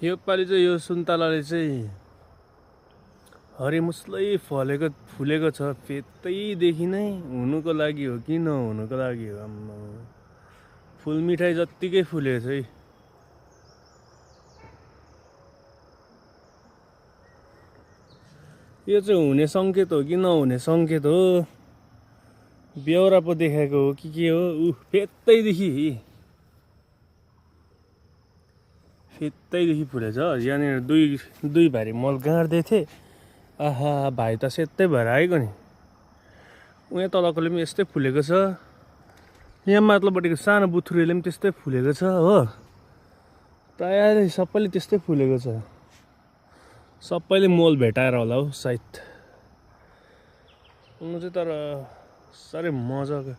यो पालि चाहिँ यो सुन्तलाले चाहिँ हरिमुसलै फुलेको छ। फेतैदेखि नै हुनुको लागि हो कि नहुनुको लागि हो। आम्मा, फुल मिठाई जत्तिकै फुलेको छ है। यो चाहिँ हुने सङ्केत हो कि नहुने सङ्केत हो, बेहोरा पो देखाएको हो कि के हो। फेतैदेखि फुलेछ। यहाँनिर दुई भारी मल गाड्दै थिएँ। आहा, भाइ त सेतै भएर आएको नि। उहाँ तलकोले पनि यस्तै फुलेको छ। यहाँ माथिल्लोपट्टिको सानो बुथुरेले पनि त्यस्तै फुलेको छ हो। प्रायः सबैले त्यस्तै फुलेको छ। सबैले मोल भेटाएर होला हौ सायद। उनी चाहिँ तर साह्रै मजाको